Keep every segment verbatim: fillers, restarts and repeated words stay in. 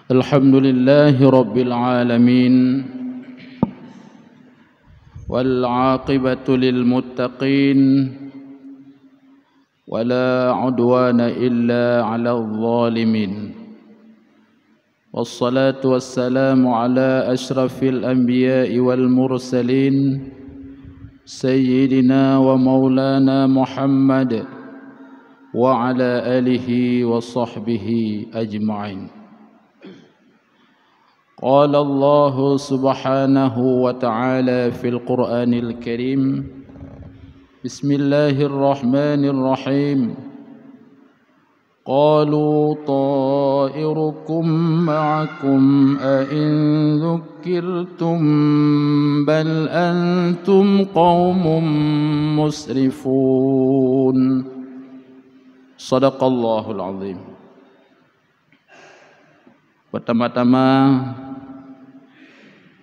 الحمد لله رب العالمين، والعاقبة للمتقين، ولا عدوان إلا على الظالمين، والصلاة والسلام على أشرف الأنبياء والمرسلين، سيدنا ومولانا محمد، وعلى آله وصحبه أجمعين. قال الله سبحانه وتعالى في القرآن الكريم: بسم الله الرحمن الرحيم. قالوا طائركم معكم أئن ذكرتم بل أنتم قوم مسرفون. صدق الله العظيم. Pertama-tama,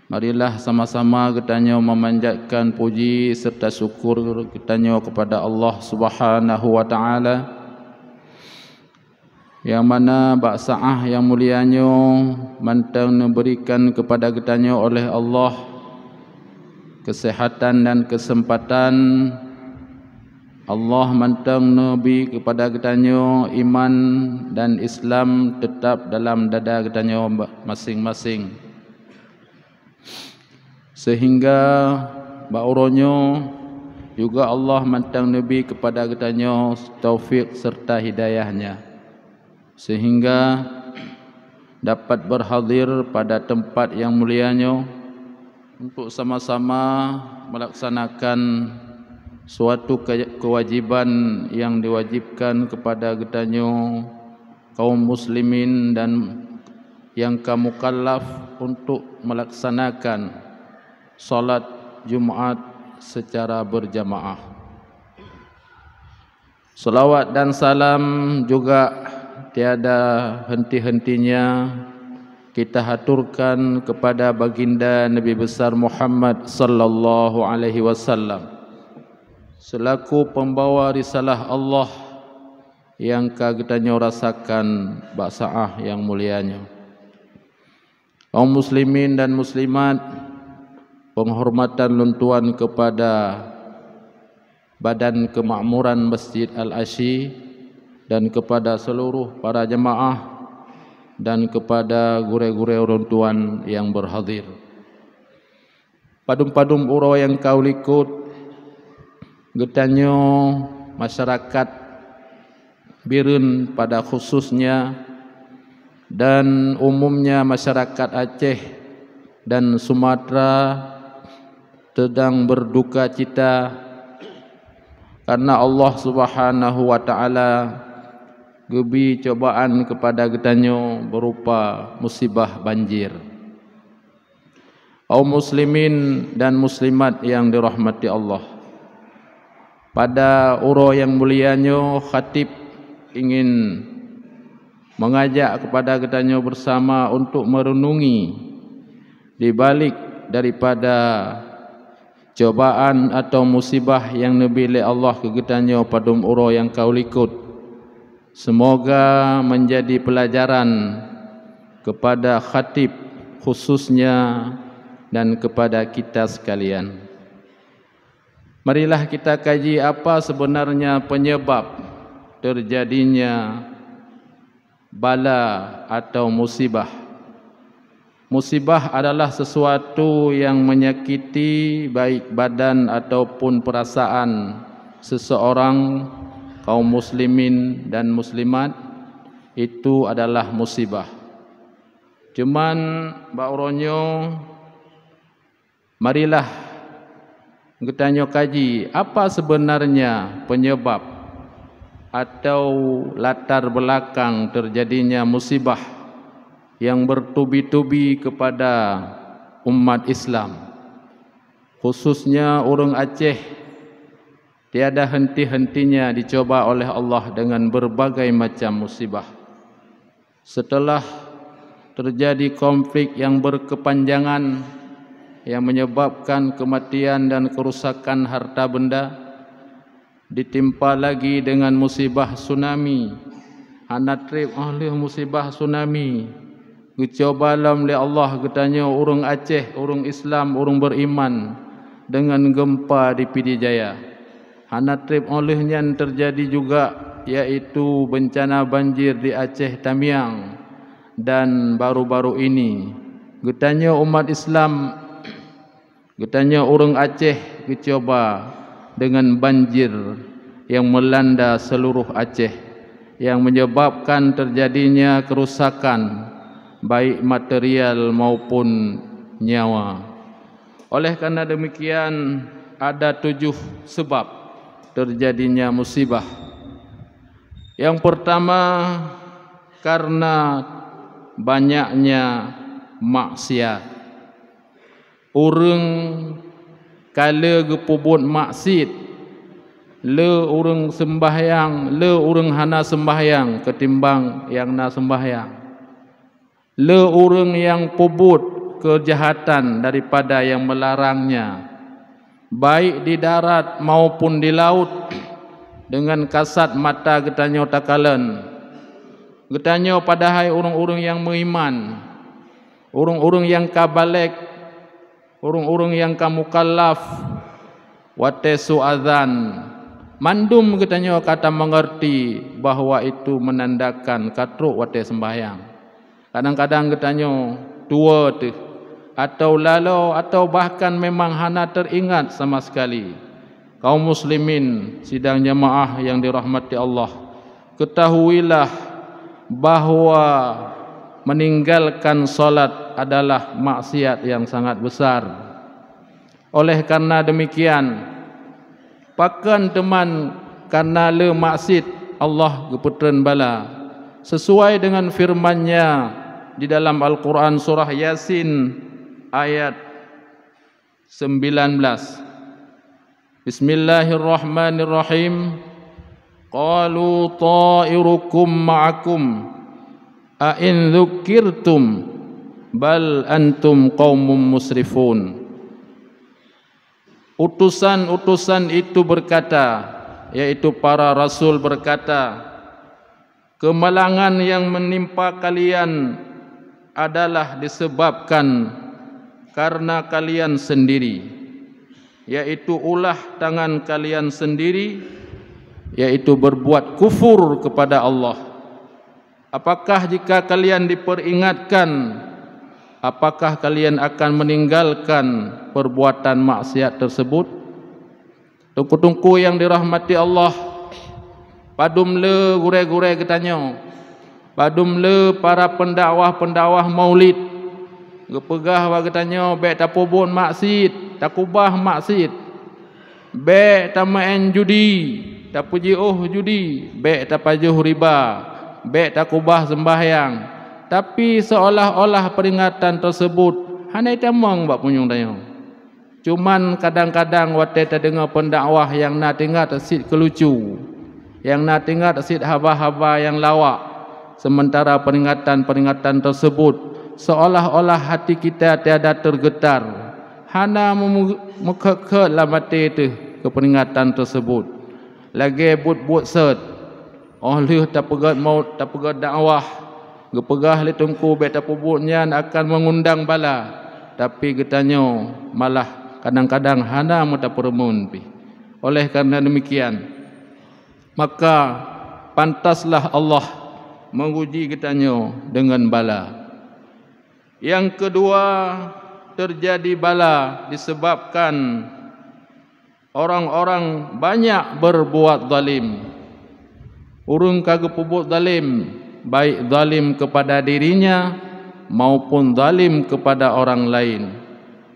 marilah sama-sama geutanyoe memanjatkan puji serta syukur geutanyoe kepada Allah Subhanahu wa Ta'ala, nyang mana bak saát nyang mulia nyoe mantong neuberikan kepada geutanyoe oleh Allah kesehatan dan kesempatan. Allah mantong neubi kepada geutanyoe iman dan Islam teutap dalam dada geutanyoe ba-, maséng-maséng. Seuhingga bak uroe nyoe juga Allah mantong neubi kepada geutanyoe taufik serta hidayah-Nya, seuhingga dapat berhadir pada tempat nyang mulia nyoe untuk sama-sama melaksanakan suatu ke-, kewajiban nyang diwajibkan kepada geutanyoe kaum muslimin dan nyang ka mukallaf untuk melaksanakan salat Jumat secara berjamaah. Salawat dan salam juga tiada henti-hentinya kita haturkan kepada Baginda Nabi Besar Muhammad sallallahu alaihi wasallam, selaku pembawa risalah Allah nyang ka geutanyoe rasakan bak saát nyang mulia nyoe. Kaum muslimin dan muslimat, penghormatan lôn tuan kepada Badan Kemakmuran Masjid Al-Asyi dan kepada seluruh para jemaah dan kepada gurée-gurée ulôn tuan nyang berhadir. Padum-padum uroe nyang ka u likot, geutanyoe masyarakat Bireuen pada khususnya dan umumnya masyarakat Aceh dan Sumatera sedang berduka cita karena Allah Subhanahu wa Ta'ala geubi cobaan kepada geutanyoe berupa musibah banjir. Kaum muslimin dan muslimat nyang dirahmati Allah, pada uroe nyang mulia nyoe khatib ingin mengajak kepada geutanyoe bersama untuk merenungi di balik daripada cobaan atau musibah nyang neubi lé Allah keu geutanyoe padum uroe nyang ka u likot. Semoga menjadi pelajaran kepada khatib khususnya dan kepada kita sekalian. Marilah kita kaji apa sebenarnya penyebab terjadinya bala atau musibah. Musibah adalah sesuatu yang menyakiti baik badan ataupun perasaan seseorang, kaum muslimin dan muslimat, itu adalah musibah. Cuman bak uroe nyoe, marilah geutanyoe kaji apa sebenarnya penyebab atau latar belakang terjadinya musibah yang bertubi-tubi kepada umat Islam, khususnya ureuëng Aceh, tiada henti-hentinya dicoba oleh Allah dengan berbagai macam musibah. Setelah terjadi konflik yang berkepanjangan yang menyebabkan kematian dan kerusakan harta benda, ditimpa lagi dengan musibah tsunami, hana treb óh lheueh musibah tsunami, Geucuba lom lé Allah geutanyoe ureuëng Aceh, ureuëng Islam, ureuëng beriman deungon geumpa di Pidie Jaya. Hana treb óh lheueh nyan teujadi juga, yaitu beuncana banjir di Aceh Tamiang, dan baru-baru ini geutanyoe umat Islam, geutanyoe ureuëng Aceh geucuba deungon banjir nyang meulanda seuluroh Aceh, nyang menyebabkan teujadinya keurusakan, baik material maupun nyawa. Oleh karena demikian, ada tujuh sebab teujadinya musibah. Yang pertama, karena banyaknya maksiat. Ureuëng ka le geupeubuet maksiet, le ureuëng seumbahyang, le ureuëng hana seumbahyang keutimbang nyang na seumbahyang. Le ureuëng nyang peubuet keujahatan daripada nyang meularangnya, baik di darat maupun di laut, deungon kasat mata geutanyoe takalon. Geutanyoe padahai ureuëng-ureuëng nyang meuiman, ureuëng-ureuëng nyang ka balek, ureuëng-ureuëng nyang ka mukallaf, watée su azan, mandum geutanyoe ka tameungeurti bahwa itu meunandakan ka trok watée seumbahyang. Kadang-kadang geutanyoe tuwoe teuh, atawa laloe, atawa bahkan memang hana teuingat sama sekali. Kaum muslimin sidang jamaah nyang dirahmati Allah, ketahuilah bahwa meninggalkan salat adalah maksiat yang sangat besar. Oleh karena demikian, pakon teuma karena le maksiet Allah geupeutreun bala, sesuai dengan firman-Nya di dalam Al-Quran surah Yasin ayat sembilan belas. Bismillahirrahmanirrahim. Qalu ta'irukum ma'akum, a in dzukkirtum, bal antum qaumum musrifun. Utusan-utusan itu berkata, yaitu para rasul berkata, kemalangan yang menimpa kalian adalah disebabkan karena kalian sendiri, yaitu ulah tangan kalian sendiri, yaitu berbuat kufur kepada Allah. Apakah jika kalian diperingatkan, apakah kalian akan meninggalkan perbuatan maksiat tersebut? Teungku-teungku nyang dirahmati Allah, padum le gurée-gurée geutanyoe, padum le para peundakwah-peundakwah maulid, geupeugah bak geutanyoe bék tapeubuet maksiet, takubah maksiet, bék tameu'en judi, tapeujiôh judi, bék tapajoh riba, bék takubah seumbahyang, tapi seolah-olah peuringatan teusebut hana jitamong bak punyueng tanyoe. Cuman kadang-kadang watée tadeungoe peundakwah nyang na teuingat cit keulucu, nyang na teuingat cit haba-haba nyang lawak, seumeuntara peuringatan-peuringatan teusebut seolah-olah hati kita tiada teugeutar, hana meu-, meukheut-kheut lam até teuh keu peuringatan teusebut. Lagée buet-buet seuet, óh lheueh tapeugét mau-, tapeugét dakwah, geupeugah lé teungku bék tapeubuet nyan akan meungundang bala, tapi geutanyoe malah kadang-kadang hana meutapeurumeun pih. Oleh karena demikian, maka pantaslah Allah menguji geutanyoe deungon bala. Nyang keudua, teujadi bala disebabkan orang-orang banyak berbuat zalim. Ureuëng ka geupeubuet zalim, baik zalim kepada dirinya maupun zalim kepada orang lain.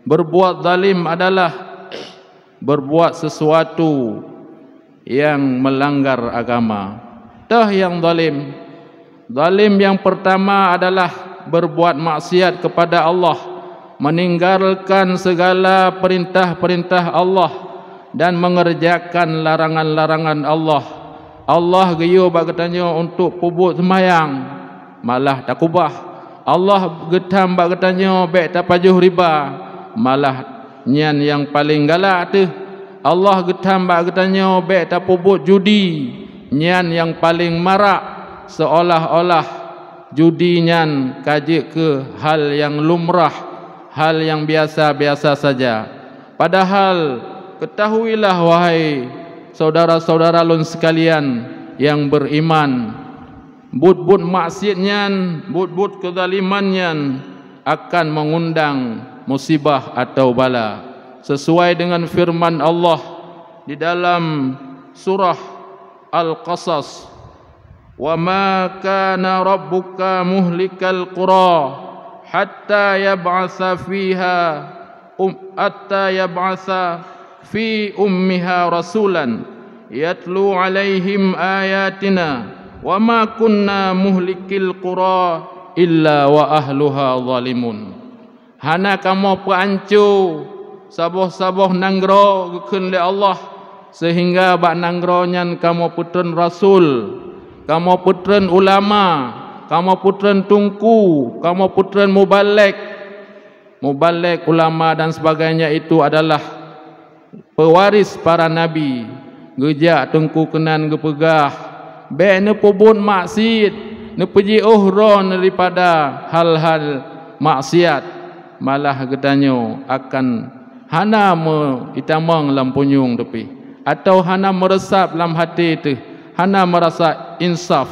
Berbuat zalim adalah berbuat sesuatu nyang meulanggar agama. Toh nyang zalim? Zalim nyang peurtama adalah berbuat maksiat kepada Allah, meninggalkan segala perintah-perintah Allah dan mengerjakan larangan-larangan Allah. Allah geuyue bak geutanyoe untuk peubuet seumayang, malah takubah. Allah geutham bak geutanyoe bék tapajoh riba, malah nyan nyang paleng galak teuh. Allah geutham bak geutanyoe bék tapeubuet judi, nyan nyang paleng marak, seolah-olah judi nyan ka jeuet keu hal nyang lumrah, hal nyang biasa-biasa saja. Padahal, ketahuilah, wahai saudara-saudara lôn sekalian nyang beriman, buet-buet maksiat nyan, buet-buet keuzaliman nyan akan mengundang musibah atau bala. Sesuai dengan firman Allah di dalam surah Al-Qasas, "Wa ma kana rabbuka muhlikal qura hatta yab'atsa fiha um, hatta yab'atsa fi ummiha rasulan yatlu 'alaihim ayatina wa ma kunna muhlikil qura illa wa ahluha zalimun." Hana kamoe peuanco saboh-saboh nanggroe, geukheun lé Allah, seuhingga bak nanggroe nyan kamoe peutreun rasul, kamoe peutreun ulama, kamoe peutreun teungku, kamoe peutreun mubalek. Mubalek, ulama dan sebagainya itu adalah pewaris para nabi. Geujak teungku keunan geupeugah, "Bék neupeubuet maksiet, neupeujiôh droe daripada hal-hal maksiat, malah geutanyoe akan hana meuitamong lam punyueng teupih, atau hana meureusap lam até teuh, hana meurasa insaf,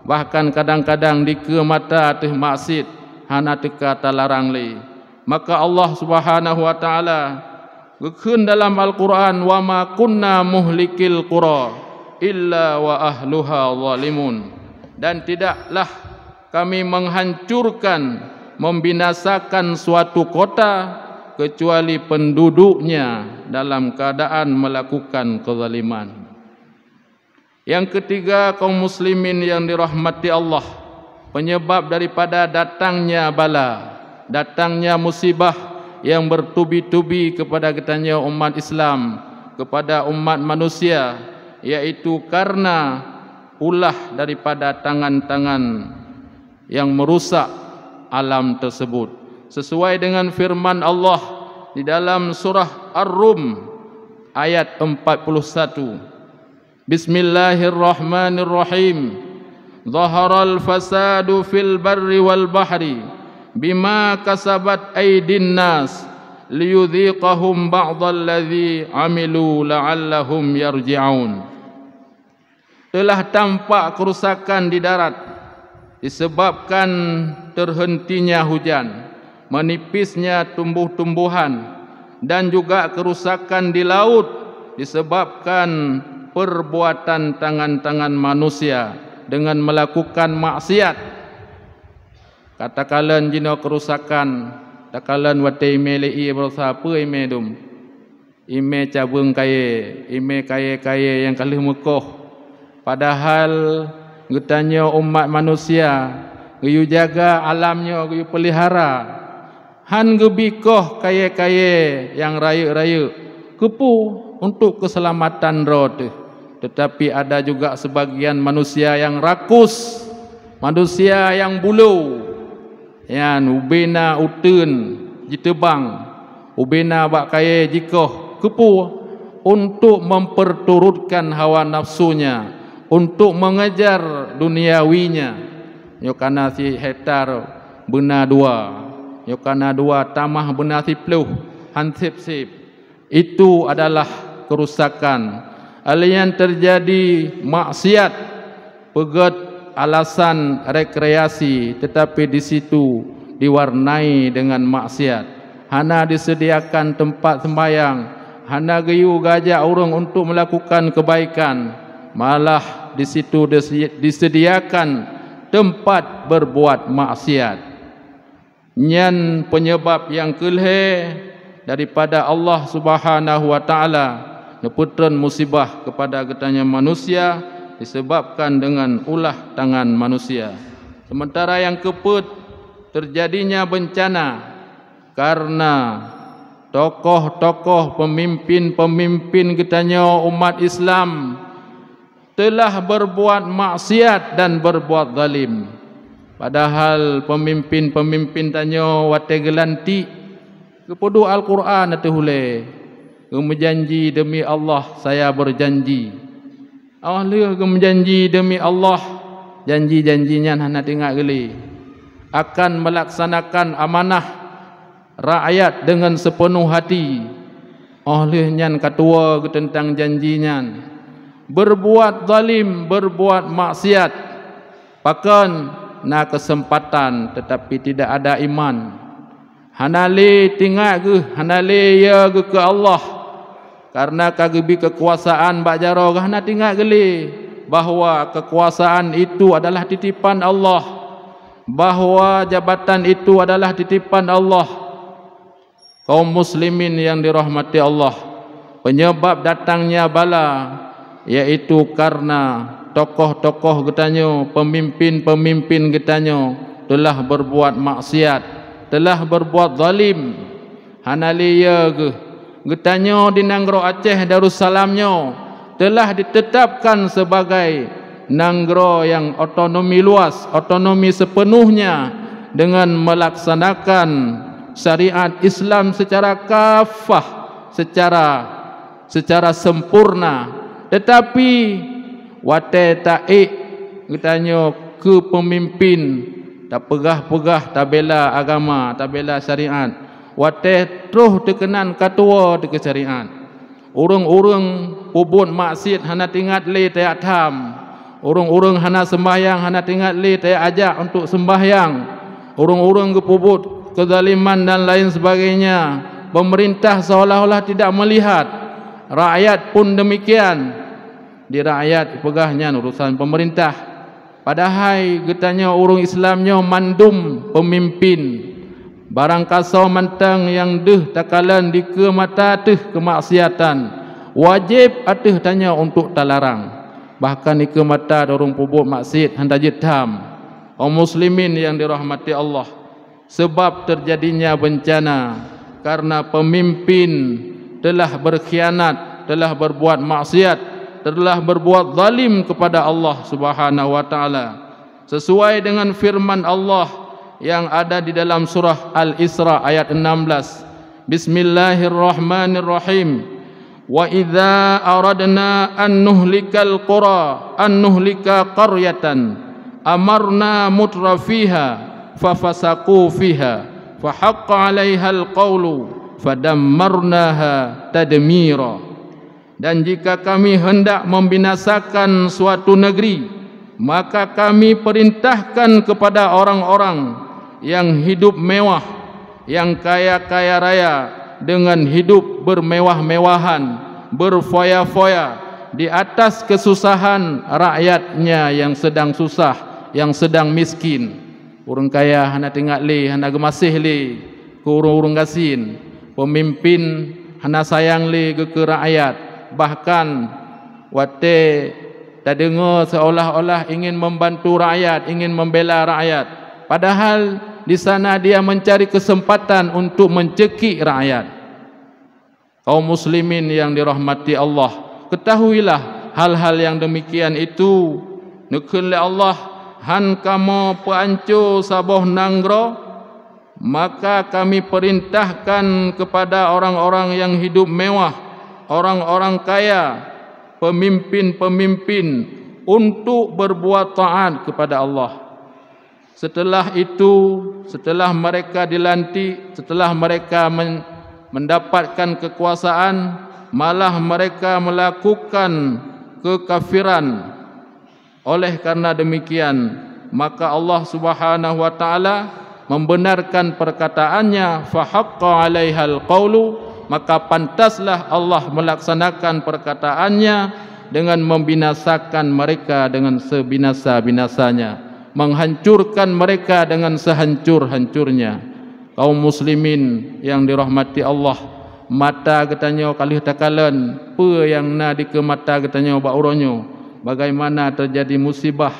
bahkan kadang-kadang dikeue mata teuh maksiet hana teuka talarang lé." Maka Allah Subhanahu wa Ta'ala geukheun dalam Al-Qur'an, "Wa ma kunna muhlikil qura illa wa ahluha zalimun." Dan tidaklah Kami menghancurkan, membinasakan suatu kota, kecuali penduduknya dalam keadaan melakukan kezaliman. Yang ketiga, kaum muslimin yang dirahmati Allah, penyebab daripada datangnya bala, datangnya musibah yang bertubi-tubi kepada geutanyoe umat Islam, kepada umat manusia, yaitu karena ulah daripada tangan-tangan yang merusak alam tersebut. Sesuai dengan firman Allah di dalam surah Ar-Rum ayat empat puluh satu. Bismillahirrahmanirrahim. Zaharal fasadu fil barri wal bahri bima kasabat aidin nas liyudhiqahum ba'dalladzi amilu la'allahum yarji'un. Telah tampak kerusakan di darat disebabkan terhentinya hujan, menipisnya tumbuh-tumbuhan, dan juga kerusakan di laut disebabkan perbuatan tangan-tangan manusia dengan melakukan maksiat. Ka takalon jinoe kerusakan, takalon watée imé lé ié barosa peue imé dum. Imé cabeueng kayée, imé kayée-kayée nyang ka lheueh meukoh. Padahai geutanyoe umat manusia geuyue jaga alam nyoe, geuyue peulihara. Han geubi koh kayée-kayée nyang rayeuk-rayeuk. Keupeue? Untuk keuseulamatan droe teuh. Teutapi ada juga seubagian manusia nyang rakus, manusia nyang bulo. Nyan ubena uteuen jiteubang, ubena bak kayée jikoh. Keupeue? Untuk memperturutkan hawa nafsunya, untuk mengejar duniawinya. Nyoe kana si hektar beuna dua, nyoe kana dua tamah beuna siploh, han sép-sép. Itu adalah kerusakan. Alèh nyan teujadi maksiat, peugét alasan rekreasi, teutapi di situ diwarnai dengan maksiat. Hana disediakan teumpat seumbahyang, hana geuyue geujak ureuëng untuk meulakukan keubaikan, malah di situ dise-, disediakan teumpat beurbuat maksiat. Nyan peunyebab nyang keu lhée daripada Allah Subhanahu wa Ta'ala neupeutreun musibah keupada geutanyoe manusia disebabkan deungon ulah tangan manusia. Sementara nyang keupeuet, teujadinya beuncana kareuna tokoh-tokoh, peumimpén-peumimpén geutanyoe umat Islam teulah beurbuat maksiat dan beurbuat zalim. Padahai peumimpén-peumimpén tanyoe watée geulantik, geupeuduek Al-Qur'an ateueh ulée, geumeujanji, "Demi Allah, saya berjanji." Óh lheueh geumeujanji, "Demi Allah, Janji-janji nyan hana teuingat geulé. Akan melaksanakan amanah rakyat deungon sipeunoh hati. Óh lheueh nyan ka tuwoe geuteuntang janji nyan. Beurbuat zalim, beurbuat maksiat. Pakon na keuseumpatan, teutapi tidak ada iman. Hana lé teuingat geuh, hana lé yö geuh keu Allah. Kareuna ka geubri keukuasaan bak jaroe geuh, hana teuingat geulé bahwa keukuasaan itu adalah titipan Allah, bahwa jabatan itu adalah titipan Allah. Kaum muslimin nyang dirahmati Allah, penyebab datangnya bala, yaitu kareuna tokoh-tokoh geutanyoe, peumimpin-peumimpin geutanyoe teulah beurbuat maksiat, teulah beurbuat zalim. Hana lé yö geuh, geutanyoe di nanggroe Aceh Darussalam nyoe teulah ditetapkan sebagai nanggroe nyang otonomi luas, otonomi sepenuhnya deungon melaksanakan syariat Islam secara kafah, secara, secara sempurna. Teutapi watée taék geutanyoe keu peumimpin, tapeugah-peugah tabela agama, tabela syariat, watée troh teukeunan ka tuwoe teuh keu syariat. Ureuëng-ureuëng peubuet maksiet hana teuingat lé tajak tham. Ureuëng-ureuëng hana seumbahyang hana teuingat lé tajak ajak untuk seumbahyang. Ureuëng-ureuëng geupeubuet keuzaliman dan lain sebagainya. Pemerintah seolah-olah tidak melihat. Rakyat pun demikian. Di rakyat peugah nyan urusan pemerintah. Padahai geutanyoe ureuëng Islam nyoe mandum peumimpin. Barangkasoe mantong nyang deuh takalon dikeue mata teuh keumaksiatan, wajéb ateueh tanyoe untuk talarang. Bahkan dikeue mata ureuëng peubuet maksiet hana jeuet tham. Kaum muslimin nyang dirahmati Allah, seubab teujadinya beuncana kareuna peumimpin teulah beurkhianat, teulah beurbuat maksiat, teulah beurbuat zalim keupada Allah Subhanahu wa Taala. Sesuai dengan firman Allah yang ada di dalam surah Al-Isra ayat enam belas. Bismillahirrahmanirrahim. "Wa idza aradna an nuhlikal qura, an nuhlika qaryatan, amarna mutrafiha, fafasaqu fiha, fahaqqa 'alaihal qaulu, fadammarnaha tadmira." Dan jika Kami hendak membinasakan suatu negeri, maka Kami perintahkan kepada orang-orang yang hidup mewah, yang kaya-kaya raya, dengan hidup bermewah-mewahan, berfoya-foya di atas kesusahan rakyatnya yang sedang susah, yang sedang miskin. Ureuëng kaya hana teuingat lé, hana geumaséh lé keu ureuëng-ureuëng gasien. Peumimpin hana sayang lé geukeue rakyat. Bahkan watée tadeungoe seolah-olah ingin membantu rakyat, ingin membela rakyat, padahal di sana dia mencari kesempatan untuk mencekik rakyat. Kaum muslimin yang dirahmati Allah, ketahuilah hal-hal yang demikian itu neukheun lé Allah, han kamoe peuanco saboh nanggroe, maka Kami perintahkan kepada orang-orang yang hidup mewah, orang-orang kaya, pemimpin-pemimpin untuk berbuat taat kepada Allah. Setelah itu, setelah mereka dilantik, setelah mereka men-, mendapatkan kekuasaan, malah mereka melakukan kekafiran. Oleh karena demikian, maka Allah Subhanahu wa Taala membenarkan perkataannya, "Fahaqqa 'alaihal qaulu," maka pantaslah Allah melaksanakan perkataannya dengan membinasakan mereka dengan sebinasa-binasanya, menghancurkan mereka dengan sehancur-hancurnya. Kaum muslimin yang dirahmati Allah, mata geutanyoe ka lheueh takalon peue nyang na dikeue mata geutanyoe bak uroe nyoe, bagaimana teujadi musibah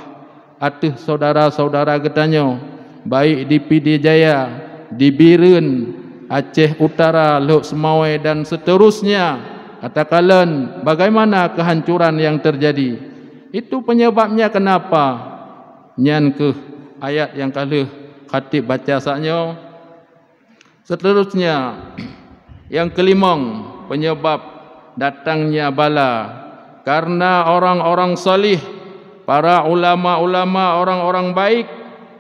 ateueh syedara-syedara geutanyoe, baik di Pidie Jaya, di Bireuen, Aceh Utara, Lhokseumawe, dan seterusnya. Ka takalon bagaimana kehancuran yang terjadi. Itu penyebabnya kenapa. Nyan kheueh ayat nyang ka lheueh khatib baca saat nyoe. Seterusnya, nyang keulimong, penyebab datangnya bala, karena orang-orang salih Para ulama-ulama, orang-orang baik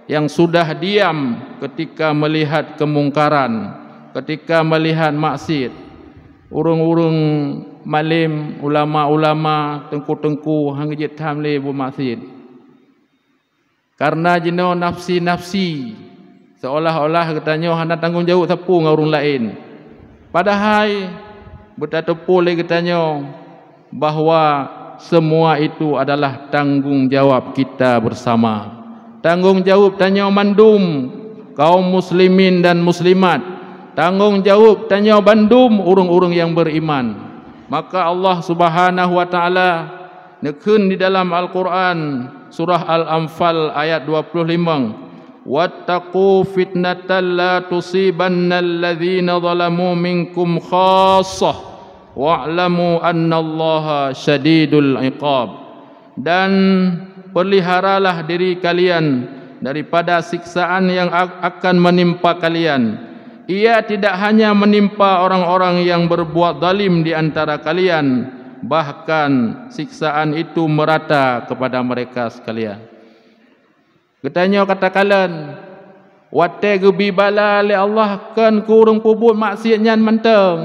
yang sudah diam ketika melihat kemungkaran, ketika melihat maksiat. Ureuëng-ureuëng malem, ulama-ulama, teungku-teungku han geujeuet tham lé buet maksiat. Karena jinoe nafsi-nafsi, seolah-olah geutanyoe hana tanggong jaweueb sapeue ngon ureuëng laén. Padahai beutateupeue lé geutanyoe bahwa semua itu adalah tanggung jawab kita bersama. Tanggung jaweueb tanyoe mandum kaum muslimin dan muslimat. Tanggung jaweueb tanyoe bandum ureuëng-ureuëng nyang beriman. Maka Allah Subhanahu wa Ta'ala neukheun di dalam Al-Qur'an, surah Al-Anfal ayat dua puluh lima, "Wattaqu fitnatan la tusibannal ladzina zalamu minkum khassah, wa'lamu annallaha syadidul iqab." Dan peliharalah diri kalian daripada siksaan yang a-, akan menimpa kalian. Ia tidak hanya menimpa orang-orang yang berbuat zalim di antara kalian, bahkan siksaan itu merata kepada mereka sekalian. Geutanyoe ka takalon, watée geubi bala lé Allah kon keu ureuëng peubuet maksiat nyan mantong.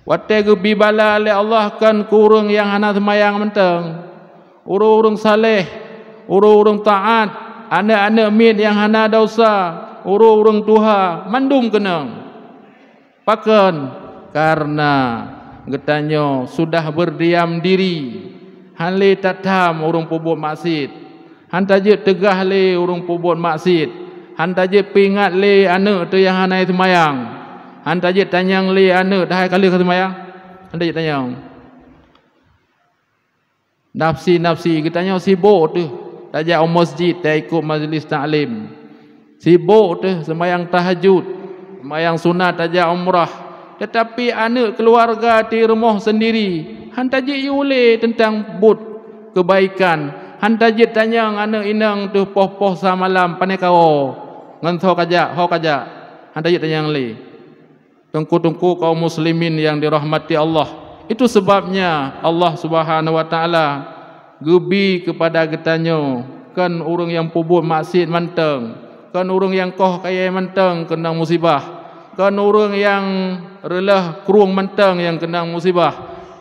Watée geubi bala lé Allah kon keu ureuëng nyang hana seumayang mantong. Ureuëng-ureuëng saleh, ureuëng-ureuëng taát, aneuëk-aneuëk miet nyang hana desya, ureuëng-ureuëng tuha, mandum keunong. Pakon? Karena geutanyoe sudah berdiam diri, han lé tatham ureuëng peubuet maksiat, han tajeuet teugah lé ureuëng peubuet maksiat, han tajeuet peuingat lé aneuëk teuh nyang hana seumayang, han tajeuet tanyong lé aneuëk teuh hai ka lheueh ka seumayang, han tajeuet tanyong. Nafsi-nafsi geutanyoe sibok teuh tajak u masjid, taikot majlis taklim. Sibok teuh seumayang tahajud, seumayang sunat, tajak umrah. Teutapi aneuëk keuluwarga di rumoh seundiri han tajeuet yue lé teuntang buet keubaikan, han tajeuet tanyong aneuëk inong teuh poh-poh sa malam pane kawoe ngon soe kajak, ho kajak, han tajeuet tanyong lé. Teungku-teungku kaum muslimin yang dirahmati Allah, itu sebabnya Allah Subhanahu wa Ta'ala geubi keupada geutanyoe kon ureuëng nyang peubuet maksiat mantong, kon ureuëng nyang koh kayée mantong keunong musibah, kon ureuëng nyang reuloh krueng mantong nyang keunong musibah,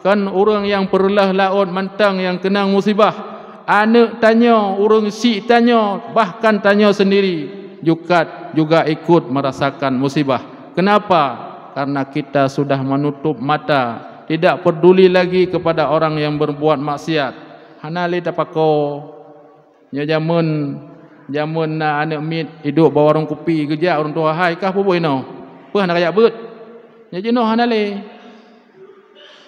kon ureuëng nyang peureuloh laôt mantong nyang keunong musibah. Aneuëk tanyoe, ureuëng syiek tanyoe, bahkan tanyoe seundiri jukat juga ikut merasakan musibah. Kenapa? Karena kita sudah menutup mata, tidak peduli lagi kepada orang yang berbuat maksiat. Hana lé tapako. Nyoe jameun, jameun na aneuëk miet iduek bak warong kupi, geujak ureuëng tuha, "Hai, kah peubuet inoe? Peue hana kajak beuet?" Nyoe jinoe hana lé.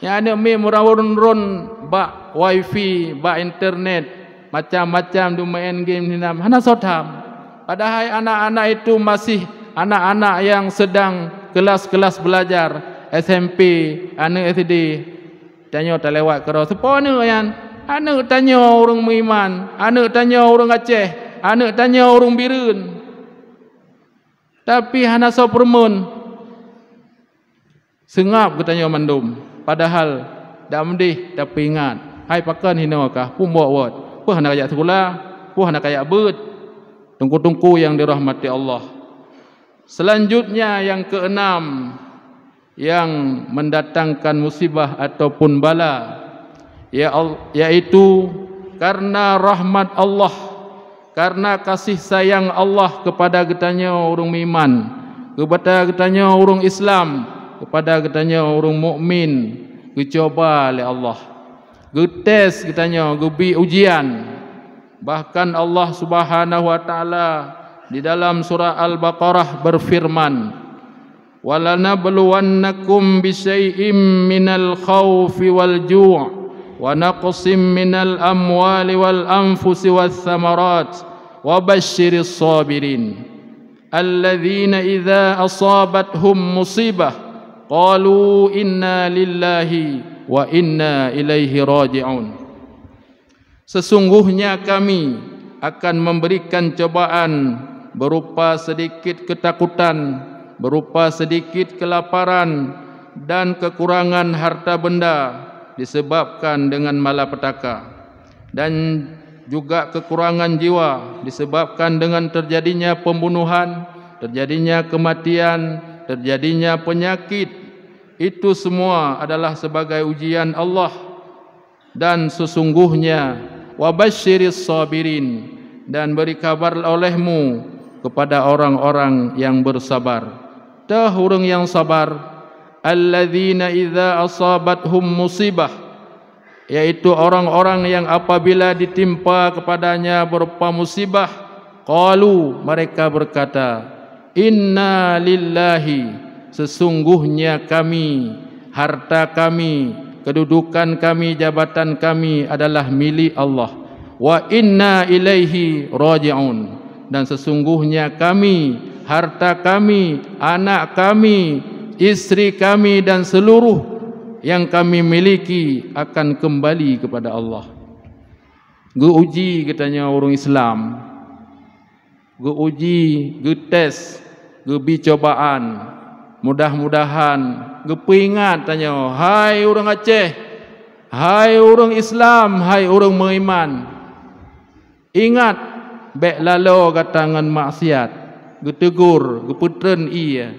Nyan aneuëk miet meurôn-rôn bak wifi, bak internet, macam-macam dumeu'en game hinan, hana soe tham. Padahai anak-anak itu masih anak-anak yang sedang kelas-kelas belajar, S M P, aneuëk S D. Tanyoe talewat keudroe, soe po aneuëk nyan? Aneuëk tanyoe ureuëng meuiman, aneuëk tanyoe ureuëng Aceh, aneuëk tanyoe ureuëng Bireuen. Tapi hana soe peureumeun. Seungab geutanyoe mandum, padahal dak meudeh tapeuingat, hai pakon hinoe kah, peumbok wot, peue hana kajak sikula, peue hana kajak beuet. Teungku-teungku nyang dirahmati Allah. Selanjutnya, yang keenam, yang mendatangkan musibah ataupun bala, ya al-, yaitu karena rahmat Allah, karena kasih sayang Allah kepada geutanyoe ureuëng meuiman, kepada geutanyoe ureuëng Islam, kepada geutanyoe ureuëng mukmin, geucuba lé Allah, geutes geutanyoe, geubi ujian. Bahkan Allah Subhanahu wa Ta'ala di dalam surah Al-Baqarah berfirman, "Walanabluwannakum bisyai'im minal khaufi wal ju', wa naqsim minal amwali wal anfusi was samarat, wa basyiris sabirin. Alladzina idza asabathum musibah, qalu inna lillahi wa inna ilaihi raji'un." Sesungguhnya Kami akan memberikan cobaan berupa sedikit ketakutan, berupa sedikit kelaparan, dan kekurangan harta benda disebabkan dengan malapetaka. Dan juga kekurangan jiwa disebabkan dengan terjadinya pembunuhan, terjadinya kematian, terjadinya penyakit. Itu semua adalah sebagai ujian Allah. Dan sesungguhnya, wa basyiris sabirin, dan beri kabar olehmu kepada orang-orang yang bersabar. Teuh ureuëng nyang sabar, alladzina idza asabathum musibah, yaitu orang-orang yang apabila ditimpa kepadanya berupa musibah, qalu, mereka berkata, "Inna lillahi, sesungguhnya kami, harta kami, kedudukan kami, jabatan kami adalah milik Allah. Wa inna ilaihi raji'un, dan sesungguhnya kami, harta kami, anak kami, istri kami, dan seluruh yang kami miliki akan kembali kepada Allah." Geuuji geutanyoe ureuëng Islam, geuuji, geutes, geubi cobaan. Mudah-mudahan geupeuingat tanyoe, hai ureuëng Aceh, hai ureuëng Islam, hai ureuëng meuiman. Ingat, bék laloe gata ngon maksiat, geuteugur, geupeutreun ié,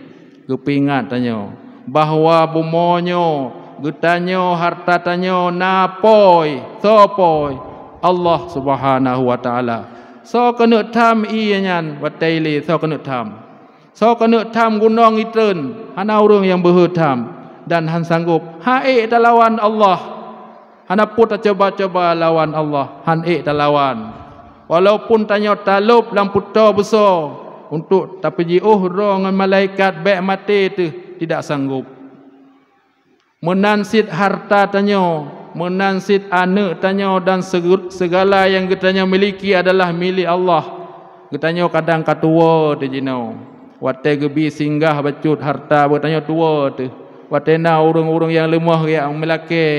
geupeuingat tanyoe bahwa bumoe nyoe geutanyoe, harta tanyoe na pôi, soe pôi? Allah Subhanahu wa Taala. Soe keuneuk tham ié nyan watée ilée? Soe keuneuk tham? Soe keuneuk tham gunong itreun? Hana ureuëng nyang beuhe tham dan han sanggob. Han ék talawan Allah. Hana peue tacoba-coba lawan Allah, han ék talawan. Walaupun tanyoe talôb lam peutoe beusoe untuk tapeujiôh droe ngon malaikat bék maté teuh, tidak sanggob. Meunan cit harta tanyoe, meunan cit aneuëk tanyoe dan sege-, segala nyang geutanyoe miliki adalah milék Allah. Geutanyoe kadang ka tuwoe teuh jinoe. Watée geubi singgah bacut harta, geutanyoe tuwoe teuh. Watée na ureuëng-ureuëng nyang leumoh geujak meulakée,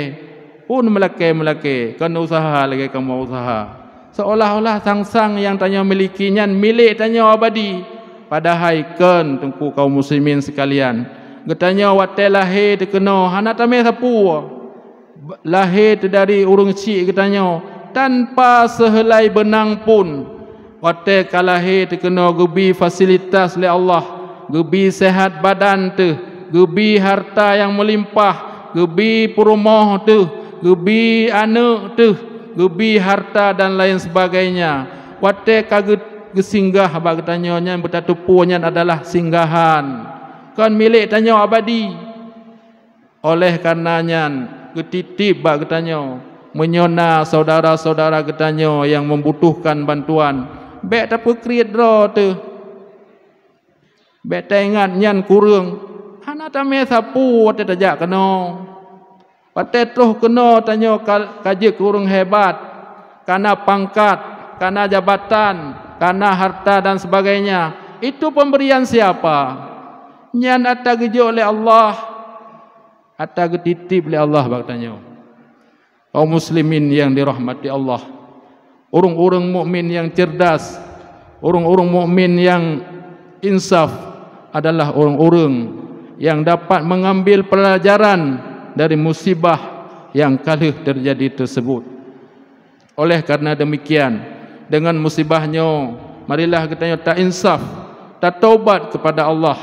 pun meulakée-meulakée, kon useuha lagée kamoe useuha. Seolah-olah sang-sang nyang tanyoe miliki nyan milék tanyoe abadi, padahai kon, teungku kaum muslimin sekalian. Geutanyoe watée lahé teuh keunoe hana tamé sapeue. Lahé teuh dari ureuëng chik geutanyoe tanpa seuheulai beunang pun. Watée ka lahé teuh keunoe geubi fasilitas lé Allah, geubi seuhat badan teuh, geubi harta nyang meulimpah, geubi peurumoh teuh, geubi aneuëk teuh, geubi harta dan lain sebagainya. Watée ka geu-, geusinggah bak geutanyoe nyan, beutatupeue nyan adalah singgahan, kon milék tanyoe abadi. Oleh kareuna nyan, geutitip bak geutanyoe, meunyoe na syedara-syedara geutanyoe nyang membutuhkan bantuan, bék tapeukriet droe teuh. Bék taingat nyan kureueng, hana tamé sapeue watée tajak keunoe. Watée troh keunoe tanyoe ka, ka jeuet keu ureuëng hebat, kana pangkat, kana jabatan, kana harta dan sebagainya. Itu pemberian siapa? Nyan ata geujok lé Allah. Ata geutitip lé Allah bak tanyoe. Kaum muslimin nyang dirahmati Allah, ureuëng-ureuëng mukmin nyang cerdas, ureuëng-ureuëng mukmin nyang insaf adalah ureuëng-ureuëng nyang dapat mengambil pelajaran dari musibah nyang ka lheueh terjadi tersebut. Oleh karena demikian, dengan musibah nyoe, marilah geutanyoe ta-insaf, tatobat kepada Allah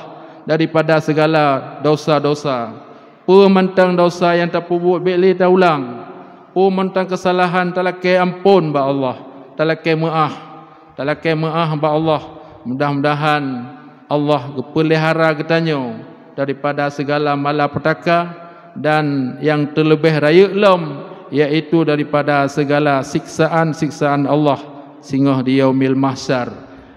daripada segala dosa-dosa. Peue mantong dosa nyang tapeubuet bék lé taulang. Peue mantong keusalahan talakée amphon bak Allah, talakée meuáh, talakée meuáh bak Allah. Mudah-mudahan Allah geupeulihara geutanyoe daripada segala malapetaka dan nyang teuleubeh rayeuk lom, yaitu daripada segala siksaan-siksaan Allah singoh di Yaumil Mahsyar,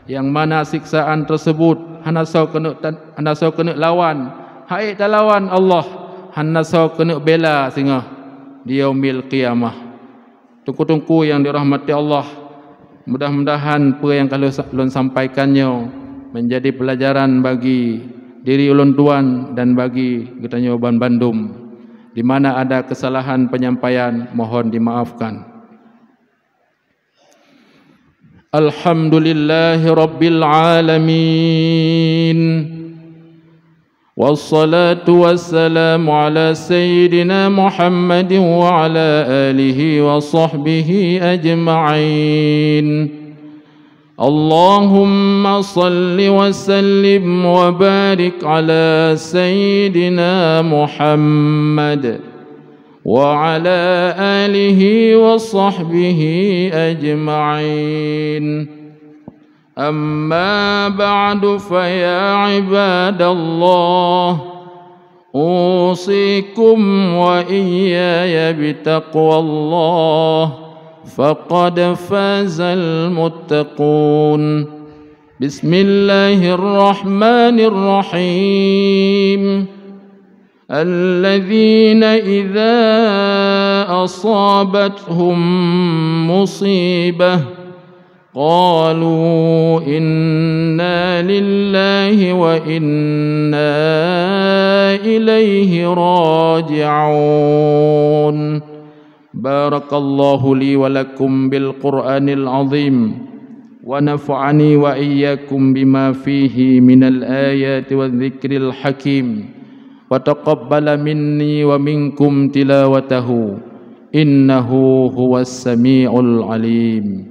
nyang mana siksaan teusebut hana soe keuneuk tan-, hana soe keuneuk lawan, han ék talawan Allah, hana soe keuneuk bela singoh di Yaumil Qiyamah. Teungku-teungku nyang dirahmati Allah, mudah-mudahan peue nyang ka lôn sa-, lôn sampaikan nyoe menjadi pelajaran bagi diri ulôn tuan dan bagi geutanyoe ban bandum. Di mana ada kesalahan penyampaian, mohon dimaafkan. Alhamdulillahirabbil alamin. والصلاة والسلام على سيدنا محمد وعلى آله وصحبه أجمعين. اللهم صل وسلم وبارك على سيدنا محمد وعلى آله وصحبه أجمعين. أما بعد، فيا عباد الله، أوصيكم وإياي بتقوى الله، فقد فاز المتقون. بسم الله الرحمن الرحيم. الذين إذا أصابتهم مصيبة قالوا إنا لله وإنا إليه راجعون. بارك الله لي ولكم بالقرآن العظيم، ونفعني وإياكم بما فيه من الآيات والذكر الحكيم، وتقبل مني ومنكم تلاوته، إنه هو السميع العليم.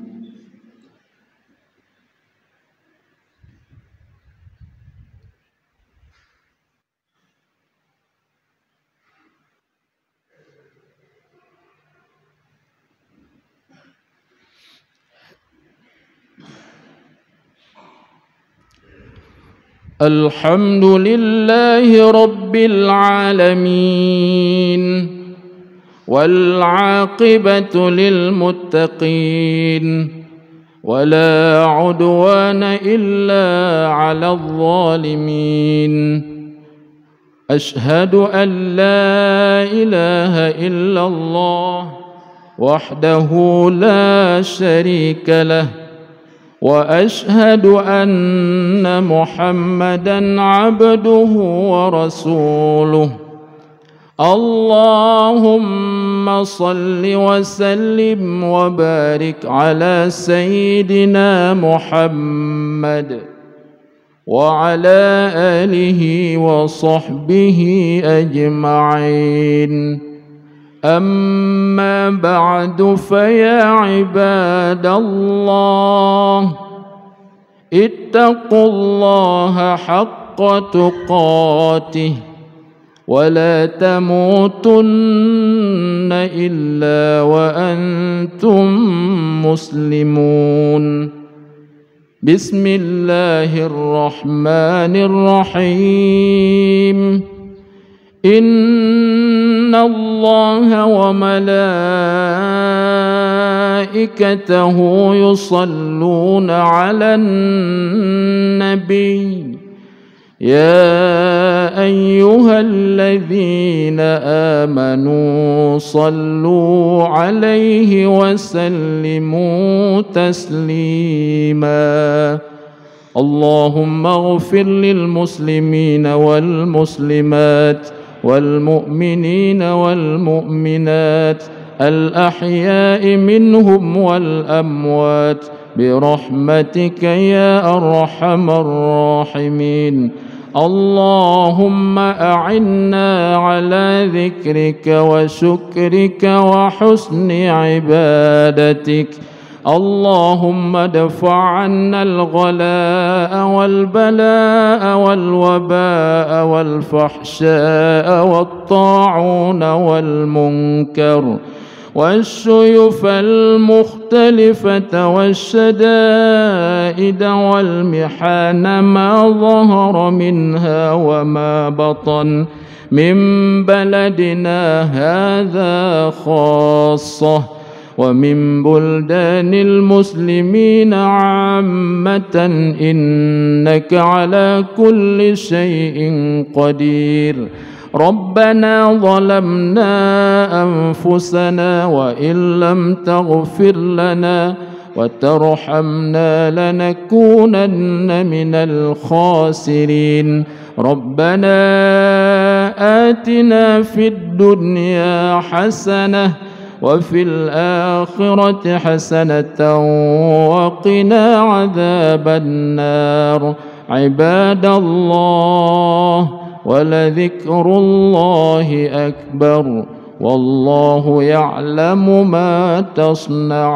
الحمد لله رب العالمين، والعاقبة للمتقين، ولا عدوان إلا على الظالمين. أشهد أن لا إله إلا الله وحده لا شريك له، وأشهد أن محمدا عبده ورسوله. اللهم صل وسلم وبارك على سيدنا محمد وعلى آله وصحبه أجمعين. أما بعد، فيا عباد الله، اتقوا الله حق تقاته، ولا تموتن إلا وأنتم مسلمون. بسم الله الرحمن الرحيم. إن الله وملائكته يصلون على النبي، يا أيها الذين آمنوا صلوا عليه وسلموا تسليما. اللهم اغفر للمسلمين والمسلمات والمؤمنين والمؤمنات الأحياء منهم والأموات برحمتك يا أرحم الراحمين. اللهم أعنا على ذكرك وشكرك وحسن عبادتك. اللهم ادفع عنا الغلاء والبلاء والوباء والفحشاء والطاعون والمنكر والسيوف المختلفة والشدائد والمحن ما ظهر منها وما بطن من بلدنا هذا خاصة ومن بلدان المسلمين عامة، إنك على كل شيء قدير. ربنا ظلمنا أنفسنا وإن لم تغفر لنا وترحمنا لنكونن من الخاسرين. ربنا آتنا في الدنيا حسنة وفي الآخرة حسنة وقنا عذاب النار. عباد الله، ولذكر الله أكبر، والله يعلم ما تصنعون.